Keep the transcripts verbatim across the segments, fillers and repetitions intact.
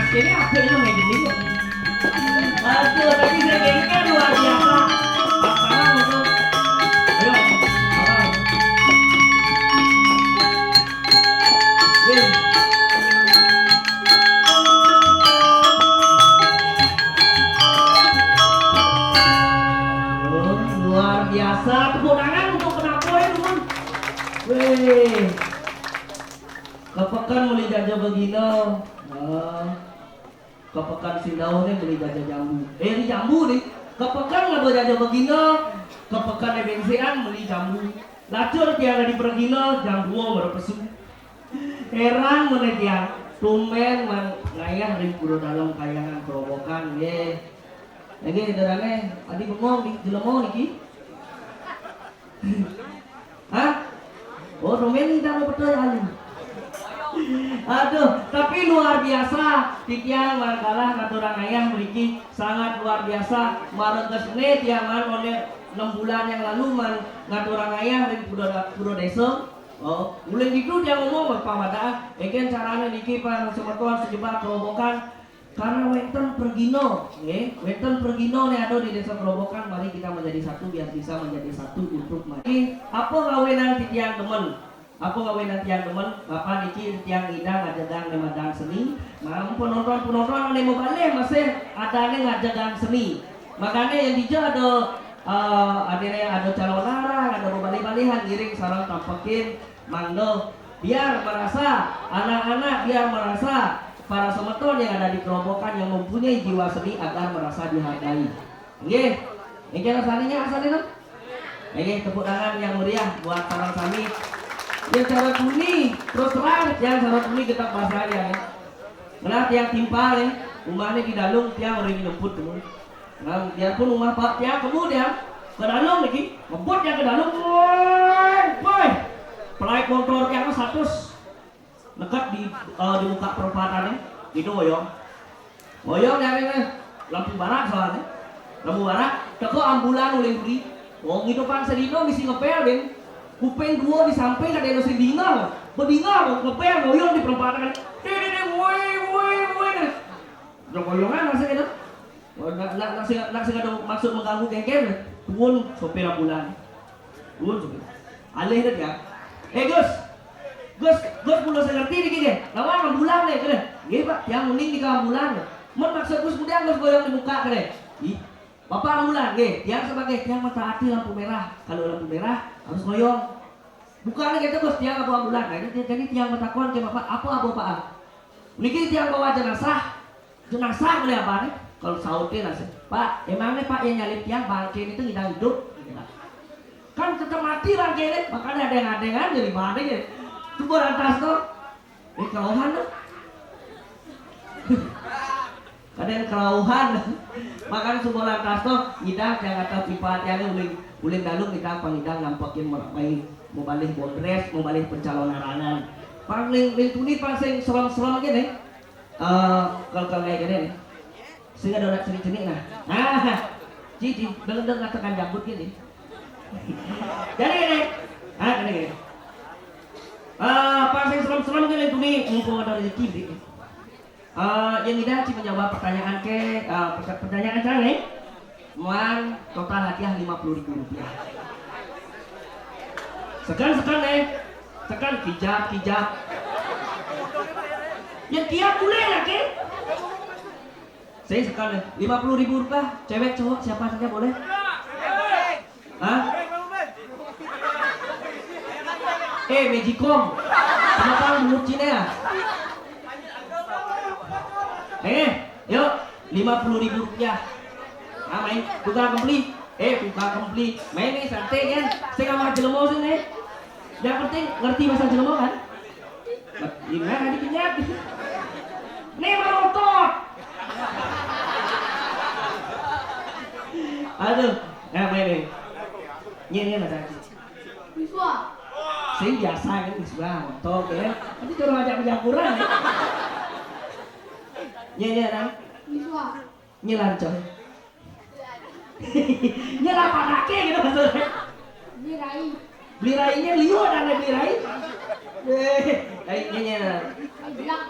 Ini apa yang main ini? Aduh, tadi saya kayaknya luar biasa. Pasangan itu. Ayo, apa? Wih. Luar biasa. Tepuk tangan untuk penampuan, teman. Wih. Kepekan meli jaja begina. Ah. Kepekan sing dauh ni meli jaja jambu. Eh, ni jambu ni. Kepekan laba jaja begina. Kepekan e bensekan meli jambu. Lacur tiang dadi pregina, jam dua baru pesu. Heran mene tiang. Tumben man ngayah ring Pura Dalem Kahyangan Kerobokan, nggih. Nggih, derane, adi bengong di jelema niki. Hah? Oh, tumben kita mau betul ya, Alu. Aduh, tapi luar biasa. Titiang manakala ngaturang ayah mriki sangat luar biasa. Maregesne tiangan oleh enam bulan yang lalu man ngaturang ayah ring Pura, Pura Desa. Oh, ulun ditu tiang ngomong, Pak Mada, engken carane niki, Pak, semeton sejebar kerobokan. Karena wenten pregina, nggih, wenten pregina ne ada di Desa Kerobokan, mari kita menjadi satu biar bisa menjadi satu untuk maju. Nggih, apa ngawenan titiang demen? Apa ngawenan tiang demen? Bapa niki tiang ngidang ngajegang ne madan seni. Mam penonton-penonton ne mabalih masih adane ngajegang seni. Makane yang dija ada, eh, adene ada calonarang, ada mabalih-balihan ngiring sareng tampekin mangda biar merasa anak-anak, biar merasa para semeton yang ada di Kerobokan yang mempunyai jiwa seni agar merasa dihargai. Nggih. Nggih, rasanya, rasanya tu? Nggih, tepuk tangan yang meriah buat sareng sami. Yang cara tuni, terus terang, yang cara tuni kita bahasa ya. Nah, tiang timpal ni, rumahnya di Dalung, tiang orang nyemput tu. Nah, biarpun rumah Pak tiang kemu dia, ke Dalung lagi, ngebut dia ke Dalung, woi, woi. Pelai kontor tiang seratus. Nekat di, eh, di muka perempatan ni, di tu oyong. Oyong dari ni, lampu barat soalnya. Lampu barat, teko ambulan ulih budi. Wong itu pang sedino misi ngepel, Ben. Kuping dua di samping ada yang mesti dinga. Bedinga, ngepel, oyong di perempatan. Deh, deh, deh, woi, woi, woi. Udah koyongan rasanya tu. Oh, nak, nak, nak sing, nak sing ada maksud mengganggu kengken, tuun sopir ambulan. Tuun sopir. Alih dah dia. Eh, Gus. Gus, Gus, mula saya ngerti ni, kene. Lawan ambulan ni, kene. Nggih, Pak, tiang uning di ambulan. Mun maksud Gus kemudian Gus goyong di muka, kene. Ih, Bapak ambulan, nggih, tiang sebagai tiang mentaati lampu merah. Kalau lampu merah, harus goyong. Bukan gitu, Gus, tiang apa ambulan. Nah, ini, jadi tiang bertakon ke Bapak, apa apa, Pak? Niki tiang bawa jenazah. Jenazah boleh apa nih? Kalau sautin nasi. Pak, emangnya Pak yang nyalip tiang bangke itu ngidang hidup? Kan tetap mati bangke ini. Makanya ada yang adengan jadi bangke. Coba lantas tuh. Ini kelauhan tuh. Kadang kelauhan. Makanya semua lantas tuh ngidang tiang kata pipa tiangnya ulin ulin dalu ngidang pangidang nampakin merapai mau balik bondres, mau balik pencalonarangan. Pang ling ling tuni pang sing serem-serem aja nih. Eh, kalau kalau kayak gini nih. Sehingga donat cenik-cenik nah. Nah, cici, dengar-dengar tekan jambut gini. Jadi gini. Ah, gini gini. Eh, pang sing serem-serem gini tuni mumpung ada rezeki. Eh, yang tidak sih menjawab pertanyaan ke, eh, perta- pertanyaan saya nih. Muan total hadiah lima puluh ribu rupiah. Sekan sekan nih. Sekan kijap kijap. Ya tiap boleh lah ke. Saya sekan nih. Lima puluh ribu rupiah. Cewek cowok siapa saja boleh. Hah? Eh, Magicom. Kenapa lu bucin ya? Eh, yuk, lima puluh ribu rupiah. Ah, main tukar kembali. Eh, tukar kembali. Main nih santai kan. Saya nggak mau jelemo sini. Yang penting ngerti bahasa jelemo kan? Gimana dikenyat? Nih merotot. Aduh, ya main nih. Ini ini mas Haji. Siswa. Sing biasa kan siswa motor ya. Tapi kalau ajak berjampuran ya. Ini ini nang. Siswa. Ini lancar. Ini lah padake gitu maksudnya. Ini rai. Beli rainya liu ada beli rai. Eh, rainya. Rai bilang.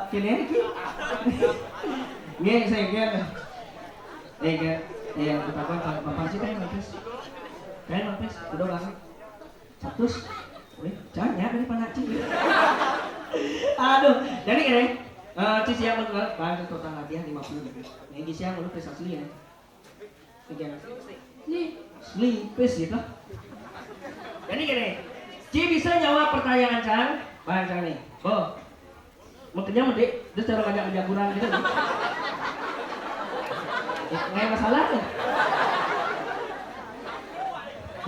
Kéné iki. Nggih, sing nggih. Eh, nggih. Iya, kita kan kalau Bapak sih kan notis. Kan notis, udah banget. Satus. Wih, jangan ya, ini panak, Ci. Aduh, jadi gini, eh, Ci siang menurut Bang, total hadiah lima puluh. Yang Ci siang menurut prestasi ya. Oke. Nih, sleepis gitu. Jadi gini, Ci bisa jawab pertanyaan Cang, Bang Cang nih. Bo, mau kenyang, Dek? Dia cara ngajak jaguran gitu. Nggak masalah nih.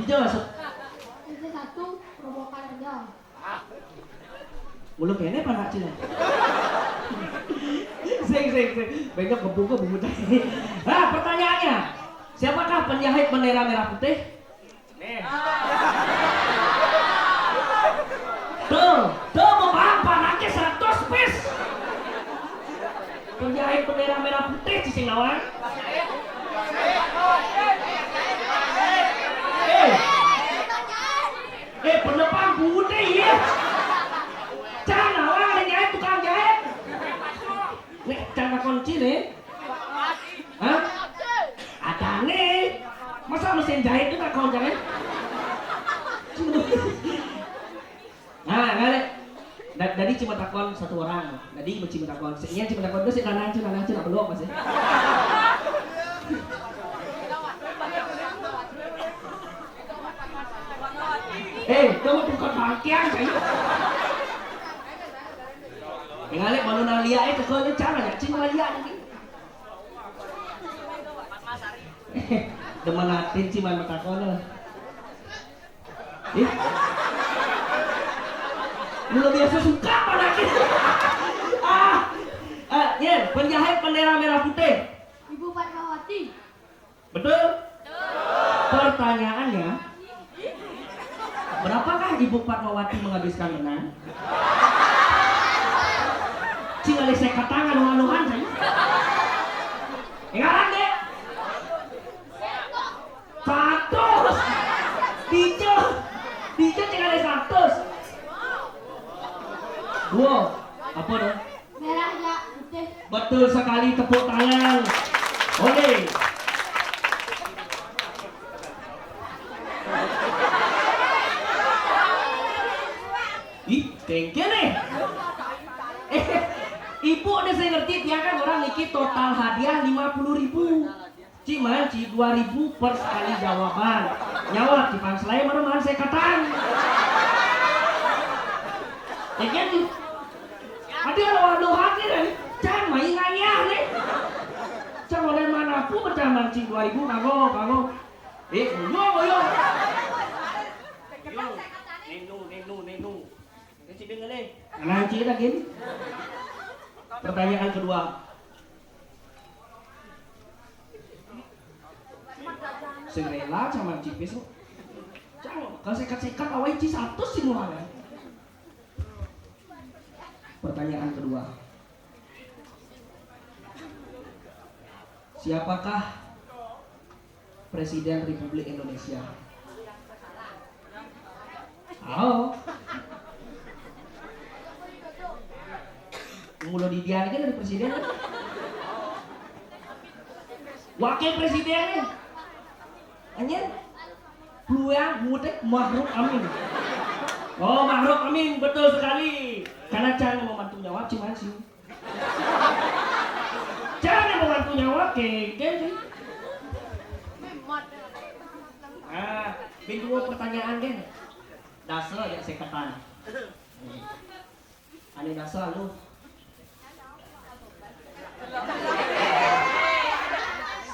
Dijawab, masuk. Itu satu, robokan aja. Mulu kéné apa nak Cina? Sing, sing, sing. Banyak kebungku bungut. Nah, pertanyaannya, siapakah penjahit bendera merah putih? Nih. Tuh, tuh, mau paham, panaknya seratus pis. Penjahit bendera merah putih di sing nawang. Eh, eh, penepang putih ya. Cang nawang ada jahit, tukang jahit. Nih, cang kunci nih. Hah? Ada nih. Masa mesin jahit itu tak kau jahit? Nah, ngalih. Da-, jadi cuma takon satu orang. Jadi cuma takon. Sekian cuma takon terus si lanang, si lanang, si belum masih. Eh, kamu bukan bangkian saya. Ngalih mau nang liat itu kau ini cara ya, cuma liat ini. Demen atin sih main takon lah. Ih. Lu biasa suka apa lagi? Ah, ah, ya, penjahit bendera merah putih. Ibu Fatmawati. Betul? Pertanyaannya, berapakah Ibu Fatmawati menghabiskan benang? Cing ada saya kata nganuhan-nganuhan saya. Ngaran deh. Satus. Dice. Dice cing ada satus. Wow. Apa dong? Merah ya, putih. Betul sekali, tepuk tangan. Oke. Ih, thank you nih. Eh, ibu nih saya ngerti, dia kan orang niki total hadiah lima puluh ribu. Ciman ci dua ribu per sekali jawaban. Nyawab ci pang selai mana mana saya katan. Ya kan? Ada orang doa nih, kan? Can main ngayah nih. Can oleh mana pun bercaman ci dua ribu, kago, kago. Eh, yo, yo. Yo, nenu, nenu, nenu. Ini ci dengar nih. Nanti lagi. Pertanyaan kedua. Sing rela sama cipis kok. Cang, kalau sekat-sekat awai ci satu sih murah kan. Pertanyaan kedua. Siapakah Presiden Republik Indonesia? Oh. Mulu di dia aja dari presiden. Wakil presiden nih. Anjir. Peluang mudik Ma'ruf Amin. Oh, Ma'ruf Amin, betul sekali. Karena cara membantu jawab cuman sih. Cara membantu jawab, oke, oke, oke. Ah, bin dua pertanyaan deh. Dasar ya seketan. Ane dasar lu.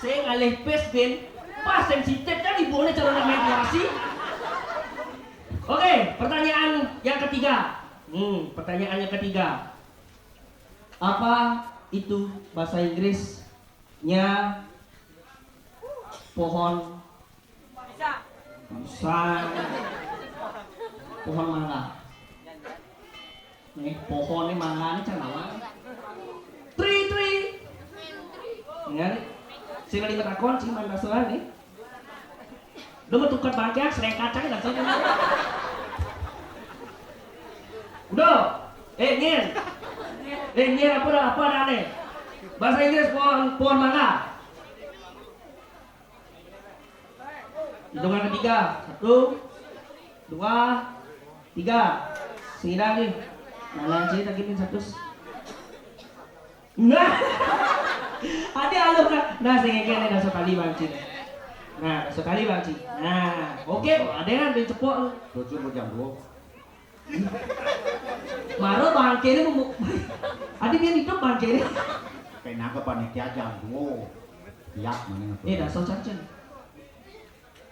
Sing alih pes bin, pas sensitif kan ibu ini cara main kurasi. Oke, pertanyaan yang ketiga. Hmm, pertanyaan yang ketiga. Apa itu bahasa Inggrisnya pohon Bisa. Pisang. Pohon mangga. Nih, pohon nih mangga nih can nawang. Tri, tri. Ya, nih. Sing lagi takon sih main basuhan nih. Lu mau tukar bangkian, serengkat aja langsung. Udah. Eh, Nyin. Eh, ini apa dah? Apa dah nih? Bahasa Inggris pohon, pohon mangga. Hitungan ketiga. Satu, dua, tiga. Sini lagi. Nah, lanjut lagi nih satu. Nah. Ada alur kan? Nah, sing kene dah sekali Bang Cin. Nah, sekali Bang Cin. Nah, oke, ada kan main cepok. Tujuh mau jam dua. Maro bangkene mau. Adi biar hidup bangkene. Kena ke panitia jam dua. Siap mana? Eh, dah so cancel.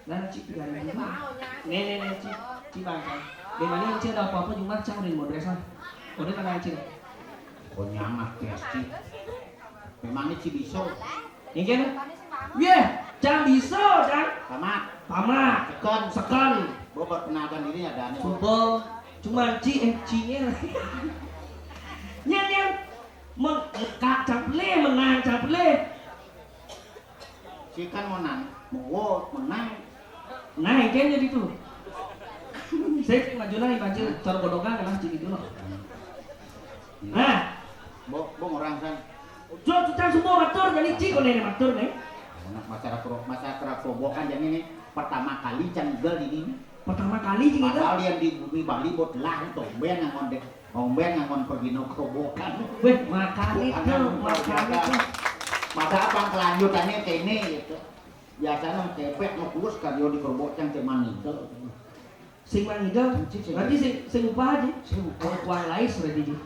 Nah, Cik, tiga ribu. Nih, nih, nih, Cik. Cik bangkai. Di mana Cik ada apa-apa cuma cang rin modres lah. Udah tenang Cik. Kok nyamat ya Cik. Memangnya Cik bisa. Ini kan? Iya, cang bisa, cang. Tamat. Tamat. Sekan. Sekan. Bawa perkenalkan diri ada nih. Coba. Cuma Cik, eh, Cik-nya. Nyan, nyan. Men, kak, cang pelih, menang, cang pelih. Si kan mau nang, mau wot, mau nang. Nah, kayaknya gitu. Saya maju lagi, maju. Cara bodokan lah, gitu loh. Nah. Bo, bo orang san. Jo, kita semua matur, jadi cik, kau nenek matur nih. Anak masyarakat, masyarakat Robokan jadi nih pertama kali cang igal di sini. Pertama kali cang igal. Padahal yang di bumi Bali buat lah, tomben yang ngondek. Omben nganggon pergi no kerobokan. Weh, makanya tuh, makanya tuh. Masa apa kelanjutannya kene gitu. Biasanya kepek no kulus karyo di kerobokan cek mangido. Sing mangido, berarti sing, sing upah aja. Sing upah. Uang lais berarti.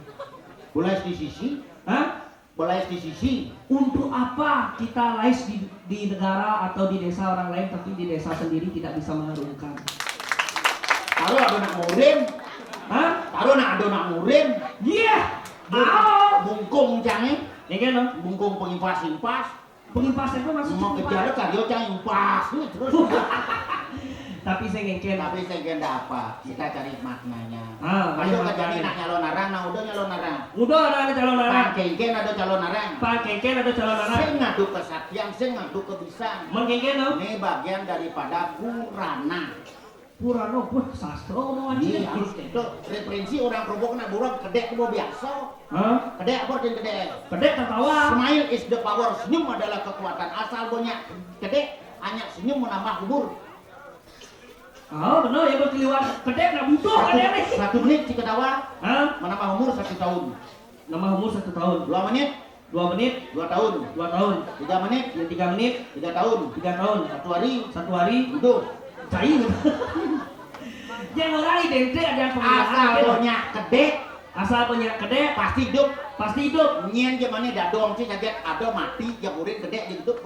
Boleh di sisi? Hah? Boleh di sisi. Untuk apa kita lais di, di negara atau di desa orang lain, tapi di desa sendiri tidak bisa mengharumkan? Kalau ada nak murim, hah? Kalau nak ada nak murim, iya. Bungkung cange, ya kan? Bungkung pengimpas-impas. Pengimpas itu maksudnya mau kejar karyo cange impas terus. Tapi saya ngengken. Tapi saya ngengken ndak apa. Kita cari maknanya. Ah, masuk ke jadi nak nyalon arang, nah udah nyalon arang. Udah ada calon arang. Pangkengken ada calon arang. Pangkengken ada calon arang. Sing ngadu kesaktian, sing ngadu kebisan. Mengkengken no? Ini bagian daripada purana. Purana, wah sastra no aja. Iya, harus itu. Referensi orang kerobokan nak burung kedek itu biasa. Hah? Kedek apa artinya kedek? Kedek tertawa. Smile is the power. Senyum adalah kekuatan. Asal banyak kedek, hanya senyum menambah umur. Oh, benar ya, bos liwat. Kedek nak butuh kedek nih. Satu menit si ketawa. Hah? Menambah umur satu tahun. Nambah umur satu tahun. Dua menit. Dua menit. Dua tahun. Dua tahun. Tiga menit. Ya, tiga menit. Tiga tahun. Tiga tahun. Satu hari. Satu hari. Hidup. Cair. Yang orang identik ada yang pengalaman. Asal punya kedek. Asal punya kedek. Pasti hidup. Pasti hidup. Nyen zaman dadong sih kaget ada mati, jaburin kedek dia hidup.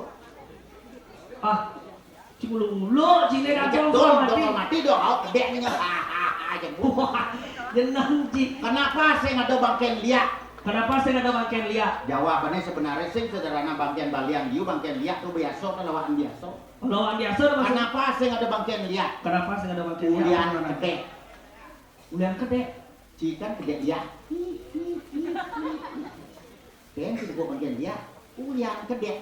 Ah, Cik ulung-ulung, cine dong, dong mati dong, kau kedek nih, hahaha, aja bu. Wah, jenang, Cik. Kenapa sing ada bangken liak? Kenapa sing ada bangken liak? Jawabannya sebenarnya sing sederhana, bangken balian liu, bangken liak tuh biasa, tuh lawaan biasa. Lawaan biasa tuh maksud. Kenapa sing ada bangken liak? Kenapa sing ada bangken liak? Ulian kedek. Ulian kedek. Cikan kedek liak. Pen sing gua bangken liak. Ulian kedek.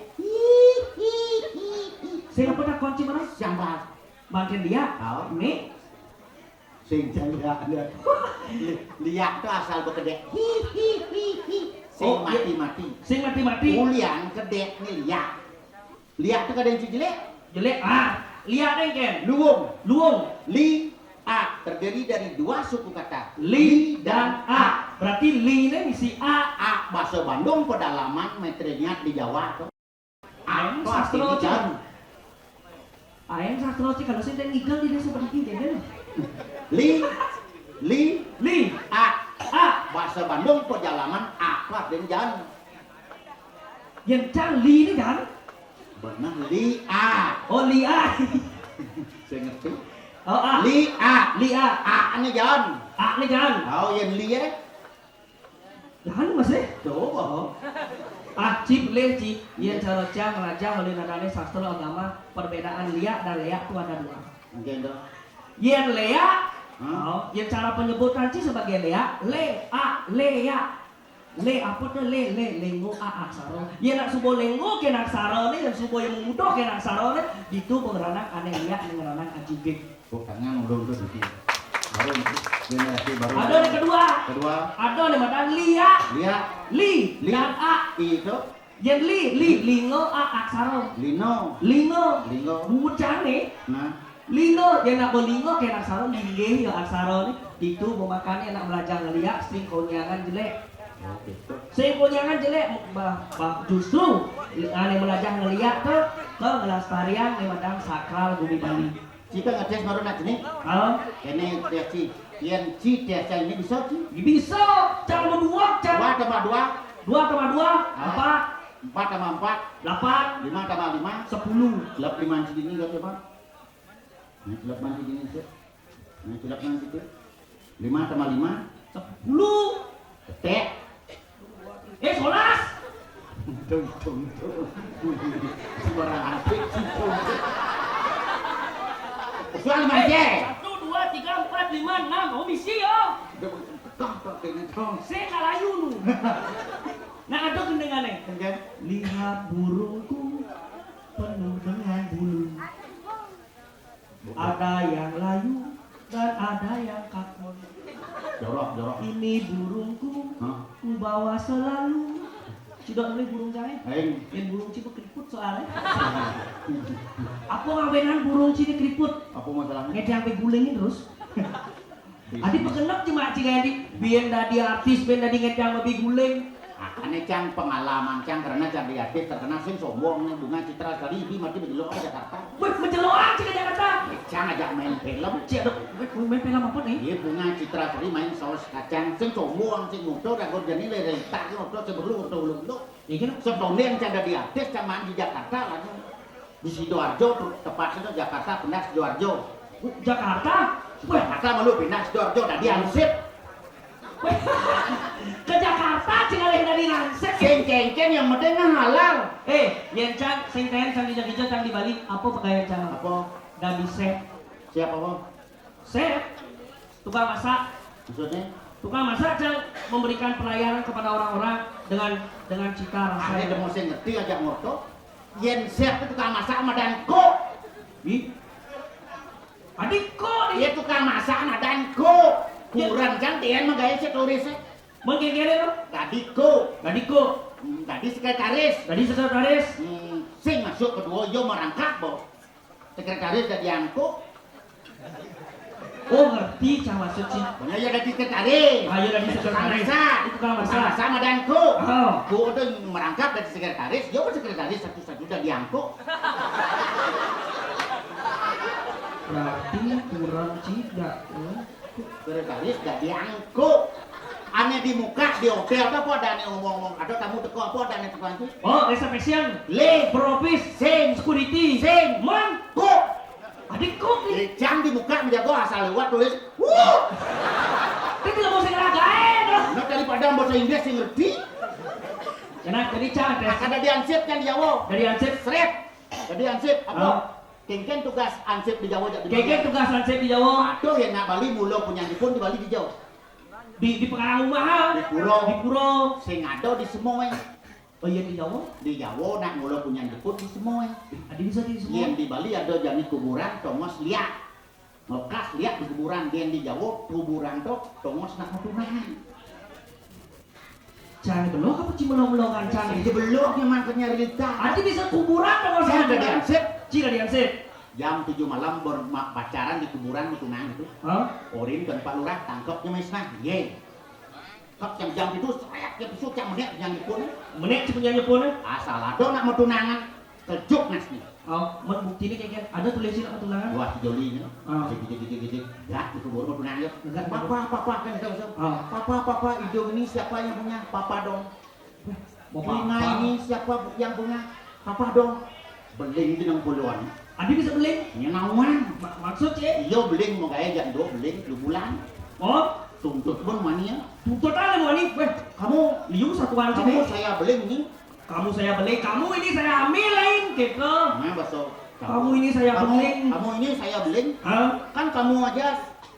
Sing apa tak kunci mana? Siang bahas. Bangken liak. Oh. Nih. Sing janda ada. Li-, liak tuh asal bekedek. Hi, hi, hi, hi. Sing mati-mati. Sing mati-mati. Ulian kedek nih liak. Liak tuh kadang jelek. Jelek. Ah, liak deh, Ken. Luwung. Luwung. Li, a. Terdiri dari dua suku kata. Li dan a. Berarti li ini misi a. A bahasa Bandung pedalaman, metrenya di Jawa tuh. Aing sastra, Cik. Aing sastra, Cik, kalau sing ngigal di desa penting, ya kan? Li, li, li, a, a. Bahasa Bandung pejalaman apa dan jalan? Yang cang li ini kan? Benar, li a. Oh, li a. Saya ngerti. Oh, a. Li a. Li a. A ini jalan. A ini jalan. Oh, yang li ya. Jangan mas eh. Coba. Ah, Cip, leh, Cip. Yen cara cang, raja, oleh nadane sastra agama, perbedaan liak dan leak itu ada dua. Mungkin dong. Yen leak, oh, yen cara penyebutan Cip sebagai leak, le, a, leak. Le apa tuh? Le, le, lenggo, a, aksara. Yen nak subo lenggo ke aksara ni, yen subo yang mudah ke aksara ni, itu pengeranang ane liak, pengeranang ajibik. Bukan ulun tuh di sini. Baru itu. Generasi baru. Ada yang kedua. Kedua. Ada yang madan Lia. Lia. Li. Li. Dan A. I itu. Yén Li, Li, lingo, A, aksara. Lino. Lingo. Lingo. Bucané. Nah. Lingo, yén nak lingo kén aksara, linggih ya aksara né. Itu pemakané nak belajar ngeliat sing konyangan jelék. Oke. Sing konyangan jelék, bah, bah, justru ané belajar ngeliat tuh ke ngelestarian né madan sakral bumi Bali. Cika ngetes baru nak jenih. Halo? Kéné tes ci. Yén ci tes ini bisa ci. Bisa. Cara dua, cara. Dua tambah dua. Dua tambah dua, ah, empat. Empat tambah empat. Delapan. Lima tambah lima. Sepuluh. Gelap lima ci ini enggak coba. Nah, gelap mana ci ini sih? Nah, gelap mana ci itu? Lima tambah lima. Sepuluh. Ketek. Eh, solas. Tung, tung, tung. Sembarang atik, tung, tung. Soal Eh, manje. Satu, dua, tiga, empat, lima, enam. Oh, misi ya. Udah, udah, udah, udah, udah. Saya nggak layu lu. Nah, ada gendengannya. Oke. Lihat burungku penuh dengan bulu. Ada yang layu dan ada yang kakun. Jorok, jorok. Ini burungku, hah? Ku bawa selalu. Cidok beli burung cai. Aing. Yang burung ci keriput soalnya. Apa ngawénan burung ci keriput? Apa masalahnya? Ngedang sampai gulingin terus. Adi pegenep cuma cing adi. Bién dadi artis, bién dadi ngedang lebih guling. Makanya cang pengalaman cang karena cang di artis terkenal sing sombong nih Bunga Citra Lestari ini mati begitu ke Jakarta. Wih, menjeloan cing ke Jakarta. Cang ajak main film. Cik ada main, main film apa nih? Iya Bunga Citra Lestari main saus kacang sing sombong sing motor dan kerja nilai dari tak motor sing perlu motor ulung tuh. Iya kan? Setonde yang cang di artis cang main di Jakarta lagi. Di Sidoarjo tuh tepatnya tuh Jakarta pindah Sidoarjo. Jakarta? Jakarta malu pindah Sidoarjo tadi ansip. Ke Jakarta cing alih dari Ransek. Sing kéngkén yang penting kan halal. Eh, yén cang sing kain cang di Jakarta cang di Bali apa pegawai cang? Apa? Gak bisa. Siapa apa? Chef, tukang masak. Maksudnya? Tukang masak cang memberikan pelayanan kepada orang-orang dengan dengan cita rasa. Ada yang mau saya ngerti aja ngotot. Yén chef itu tukang masak sama danko. Ih. Adi ko di. Iya tukang masak sama danko. Kurang kan dia mah gaya si turisnya. Mengkengkere lo. Tadi ko. Tadi ko. Hmm, tadi sekretaris. Tadi sekretaris. Hmm, sing masuk kedua yo merangkap bo. Sekretaris jadi angko. Oh ngerti cang maksud sih. Pokoknya ya jadi sekretaris. Ayo dari sekretaris. Tukang masak. Itu tukang masak. Tukang masak sama danko. Oh. Ko udah merangkap dari sekretaris, ya udah sekretaris satu-satu jadi angko. Berarti kurang cida. Sekretaris jadi angko. Ane di muka di hotel apa ada ane ngomong-ngomong ada tamu teko apa ada ane teko antu? Oh, reservation. Le. Propis. Sing. Security. Sing. Man. Ko. Adik ko. Ejang di muka menjago asal lewat tulis. Wuh. Tapi tidak mau saya ngeragain loh. Nah daripada bahasa Inggris yang ngerti. Karena jadi cang tes. Nah, kada diansip yang di Jawa. Dari ansip. Seret. Jadi ansip apa? Oh. Kengken tugas ansip di Jawa jadi. Kengken tugas ansip di Jawa. Aduh ya nak Bali mula punya dipun di Bali di Jawa. Di di pengarang rumah. Di pura. Di pura. Sing ada di semua. Oh iya di Jawa. Di Jawa nak mula punya dipun di semua. Ada bisa di semua. Yang di Bali ada jani kuburan tongos liak. Ngekas liak di kuburan dia di Jawa kuburan tuh tongos nak tunangan. Cari belok apa cimelong-melongan cari? Di belok yang makanya rita. Ada bisa kuburan apa sih? Ada di ansip. Cina di ansip. Jam tujuh malam berpacaran di kuburan mau tunangan itu. Hah? Orin dan Pak Lurah tangkapnya Mesna. Ye. Kok jam-jam itu seret ya besok yang menek yang nyepun. Menek cuma yang nyepun. Asal ada nak mau tunangan. Kejuk nas nih. Oh, men bukti ini kayak ada tulisin apa tunangan? Wah, jolinya. Ah. Cek, cek, cek, cek, cek. Ya, itu baru mau tunangan. Enggak, papa, papa kan itu. Ah. Papa, papa, hidung ini siapa yang punya? Papa dong. Bunga ini siapa yang punya? Papa dong. Beling di nang puluhan. Adi bisa beling? Nyenawan. Ma maksud ya? Iyo beling mau gaya jando beling lu bulan. Oh, tuntut pun mania. Tuntut aja mania. Weh, kamu liu satuan kamu saya beling nih. Kamu saya beli, kamu ini saya ambil lain gitu. Nah, baso. Kamu ini saya beli. Kamu ini saya beli. Hah? Kan kamu aja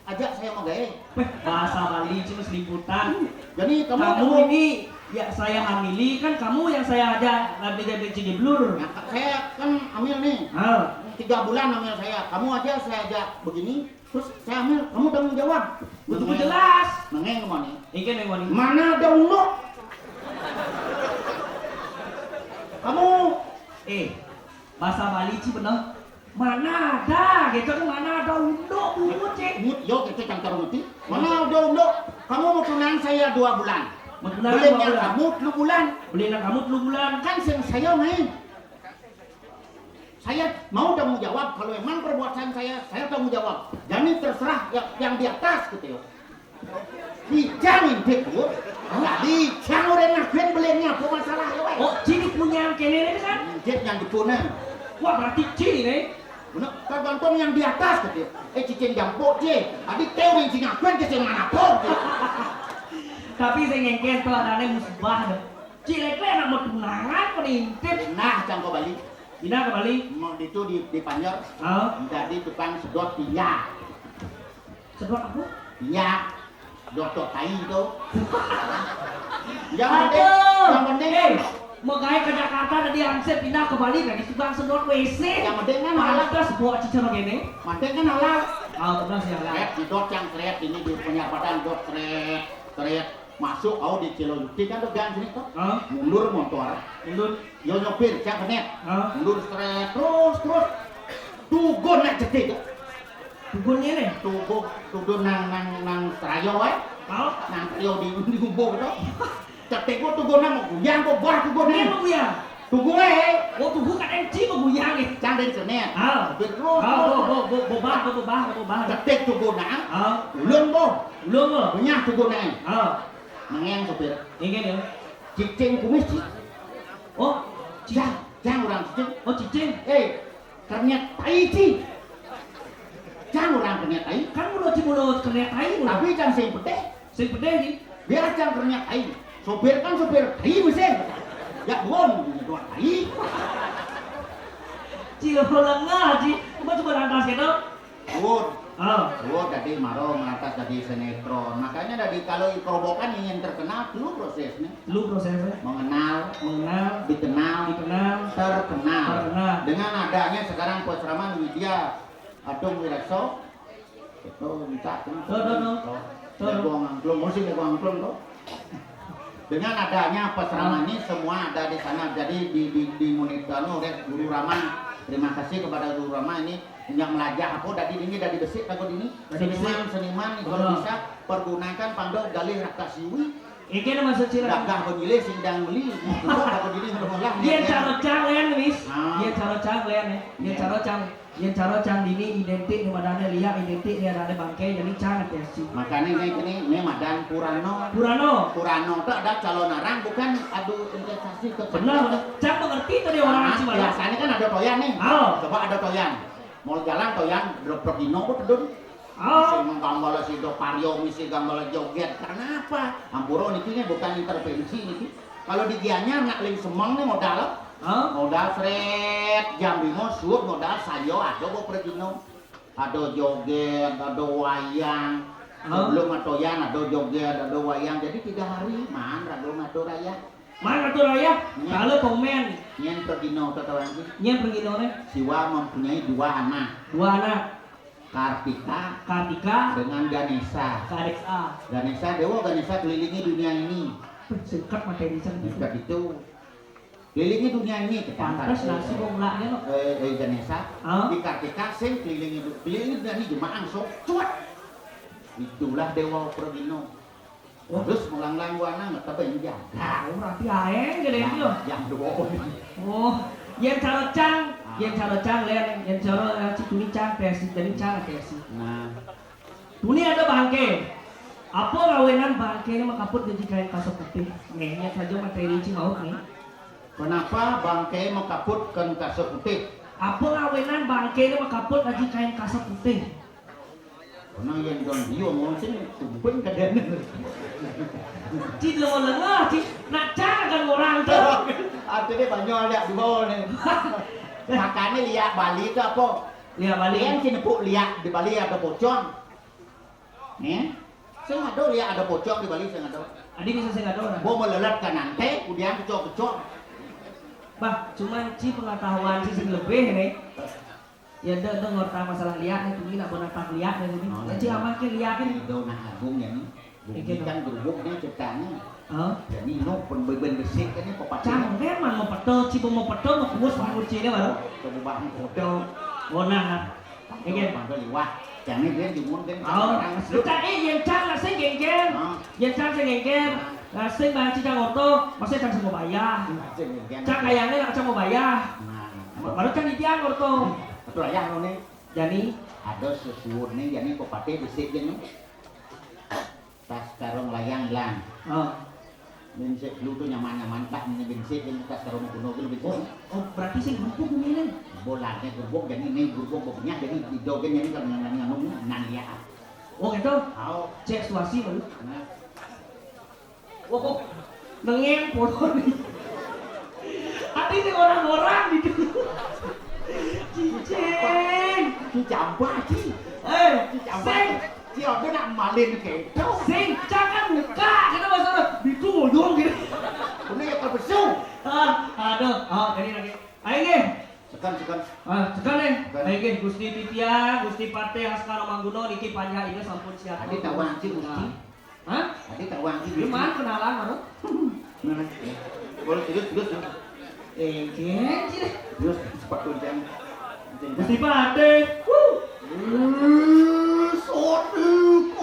ajak saya mau gawe. Weh, bahasa Bali cuma seliputan. Jadi kamu, kamu ini ya saya hamili kan kamu yang saya ajak nggak beli jadi blur. Nah, saya kan hamil nih. Hah? Tiga bulan hamil saya. Kamu aja saya ajak begini, terus saya hamil, kamu tanggung jawab. Betul jelas. Nengeng kemana? Ingkén yang wani. Mana ada unduk? Kamu, eh, bahasa Bali ci bener. Mana ada, gitu kan, mana ada unduk bungut, Cik. Bungut, yo, gitu, cang taruh ngerti. Mana ada unduk? Kamu mau tunangan saya dua bulan. Mau tunangan dua bulan. Belinya kamu telu bulan. Belinya kamu telu bulan. Kan sing saya nih. Saya mau tanggung jawab, kalau memang perbuatan saya, saya tanggung jawab. Jadi terserah yang, yang di atas gitu ya. Ijang intip, Bu. Jadi ijang orang ngakuin belinya apa masalah ya, weh? Oh, jadi punya kene ini kan? Intip yang dipunan. Wah, berarti ciri nih. Bener, tergantung yang di atas gitu ya. Eh, cicing jampuk, Ci. Tadi teori cing ngakuin ke sing mana pun, Ci. Tapi saya ngengken tuh adanya musibah deh. Cilek le anak mau tunangan, penintip. Nah, cang kau balik. Pindah ke Bali. Mau itu di, di Panjer. Ah. Jadi tukang sedot pinjak. Sedot apa? Pinjak. Dotok tai itu. Yang penting, Aduh. Yang penting Eh, mau gaya ke Jakarta tadi hansip pindah ke Bali, lagi tukang sedot W C. Yang penting kan halal. Pantas buat cicer gini. Penting kan halal. Ah, benar sih halal. Kret, di dot yang kret, ini di penyapatan dot kret, kret. Masuk kau di Ciloluti kan tuh gang sini tuh. Hah? Mundur motor. Mundur. Yo nyopir, cak kenet. Hah? Mundur seret, terus, terus. Tugun nak cetik. Tugun ini? Tugun, tugun nang, nang, nang serayo, eh. Hah? Nang serayo di, di gubuk tuh. Cetik gua tugun nang mau guyang, gua bah tugun Ini nih. Mau guyang? Tugun, eh. Oh, tugun kan M C mau guyang, eh. Cang dari sini. Hah? Terus, terus. Hah, bo, bo, bo, bo, bah, bo, bo, bah, bo, bah. Cetik tugun nang. Hah? Ulun, bo. Ulun, bo. Punya tugun nang. Hah? Nengeng sopir. Ingkén ya. Cicing kumis, Ci. Oh, cicing. Jang, jang orang cicing. Oh, cicing. Eh, kernet tai, Ci. Jang orang kernet tai. Kan mulut Ci mulut kernet tai, mulut. Tapi jang sing pedih. Sing pedih, Ci. Biar jang kernet tai. Sopir kan sopir tai mesin. Ya, buang, dua tai. Ci lo lengah, Ci. Coba, coba lantas gitu. Suud. Ah. Suud tadi maro merantas tadi sinetron. Makanya tadi kalau kerobokan ingin terkenal, perlu prosesnya. Perlu prosesnya. Mengenal, Mengenal. Dikenal, Dikenal. Terkenal. Terkenal. Dengan adanya sekarang Puas Raman Widya Atung Wiraso, itu minta Tuh, tuh, tuh. Tuh. Jago ngangklung, mesti jago ngangklung tuh. Dengan adanya Puas Raman ini, semua ada di sana. Jadi di, di, di monitor oleh Guru Raman. Terima kasih kepada Guru Raman ini yang melajah apa tadi ini dari besi takut ini. Dari besi. Seniman, seniman nih kalau Betul. Bisa pergunakan pandau galih raka siwi. Iki nama suci Raman. Gagah pemilih sindang beli. Takut ini udah mulai. Dia cara cang lean, Miss. Ah. Dia cara cang lean ya. Dia Iya. Cara cang. Yén cara cang dini identik ni madané liak, identik ni adané bangké, jadi cang T S C. Makané né kéné, né madan Purano. Purano. Purano tu ada calon arang, bukan adu investasi ke Benar, benar. Cang mengerti tadi orang Ah, Cimara. Biasanya kan ada toyan nih. Oh. Coba ada toyan. Mau jalan toyan, drop drop dino kok tedun. Oh. Misi gambar si do pario, misi gambar joget. Karena apa? Ampura niki nih bukan intervensi niki. Kalau di Gianyar nggak ling semeng nih modal. Hah? Modal sret, jam lima suut modal sayo ado bo pergino. Ado joget, ado wayang. Hah? Sebelum atoyan ado joget, ado wayang. Jadi tiga hari man rago ngatur raya. Man ngatur raya? Nyén. Kalau komen. Nyén pergino tatawanti. Nyén pergino nih. Siwa mempunyai dua anak. Dua anak. Kartika. Kartika. Dengan Ganesha. Ganesha. Ganesha, dewa Ganesha kelilingi dunia ini. Singkat materi sang. Singkat itu. Kelilingi dunia ini, kita Pantas nasi kok ngelaknya lo. Eh, eh, Ganesha. Hah? Di Kartika sing kelilingi du-, kelilingi dunia ini jemaah so cuat. Itulah Dewa Pergino. Oh. Terus melanglang buana ngetebeng jaga. Oh, berarti aeng gede itu. Jam dua. Oh, yén cara cang, Ah. Yén cara cang lean, yén cara, eh, cituni cang versi, jadi cang versi. Nah. Tuni ada bangké. Apa ngawénan bangké ini makaput jadi kain kasut putih? Ngenyet saja materi Ci Maut nih. Kenapa bangké makaput kain kasut putih? Apa ngawénan bangké ini makaput jadi kain kasut putih? Karena yang don dia ngonsing tumpeng kadang. Ci lo lengah, Ci nak cara kan orang tu. Artinya banyak lihat dua nih. Makanya lihat Bali tu apa? Lihat Bali. Yang sini puk lihat di Bali ada pocong. Nih, sing ada lihat ada pocong di Bali sing ada. Adi bisa sing ada orang. Bo melelet kanan teh, kemudian kecok-kecok. Bah, cuman Ci pengetahuan Ci sing lebih nih. Ya, dah, dah ngerti masalah liak nih, tunggu nak benar tak liak nih, ini. Oh, ya, cik, iya. Aman ke liak ini? Ida nak agung ya nih. Bumi kan gerubuk nih ciptanya. Hah? Jadi no pun beben besik kan ini pepatah. Cang, memang mau peto, cik, mau peto, mau kuas, mau kuci ini baru. Coba bahan foto. Oh, nah. Iya. Mangga liwat. Jangan dia jumun kan. Oh. Orang mesra. Cang, eh, yang cang lah sing gengger. Hah? Yang cang sing gengger. Nah. Lah sing bayar cicang orto, maksudnya cang semua bayar. Nah, sing gengger. Cang kayaknya lah cang mau bayar. Nah. Baru cang didian orto. Betul ya, lo nih. Jani. Ada sesuatu nih, Jani kok patih besik nih. Tas karung layang hilang. Oh. Binsik dulu tuh nyaman-nyaman tak ini binsik ini tas karung kuno gitu binsik. Oh, oh, berarti sing gerubuk ini nih. Bolanya gerubuk, jadi ini gerubuk bobnya, jadi didogen ini kalau nang nganu nang ya. Oh, gitu? Oh. Cek situasi baru. Nah. Wah, kok nengeng polon. Hati ini orang-orang gitu. Cicing. Cicambah, Ci. Eh, Cicambah. Sing. Ci, ada nak malin gitu. Sing, jangan buka, kata bahasa orang. Itu ngoyong gitu. Ini ya kalau besok. Ah, aduh. Oh, jadi lagi. Ayo, nggih. Sekan, sekan. Ah, sekan, eh. Sekan. Ayo, nggih, Gusti Titiang, Gusti Patih, Askara Mangguna, niki panjang ini sampun siap. Tadi tawang, Ci, Gusti. Hah? Tadi tawang, Ci, Gusti. Cuman kenalan, baru. Nah, ya. Boleh, terus, terus, terus. Eh, nggih, Ci. Terus, cepat, Gusti. Gusti Patih. Wuh. Eh, sodik.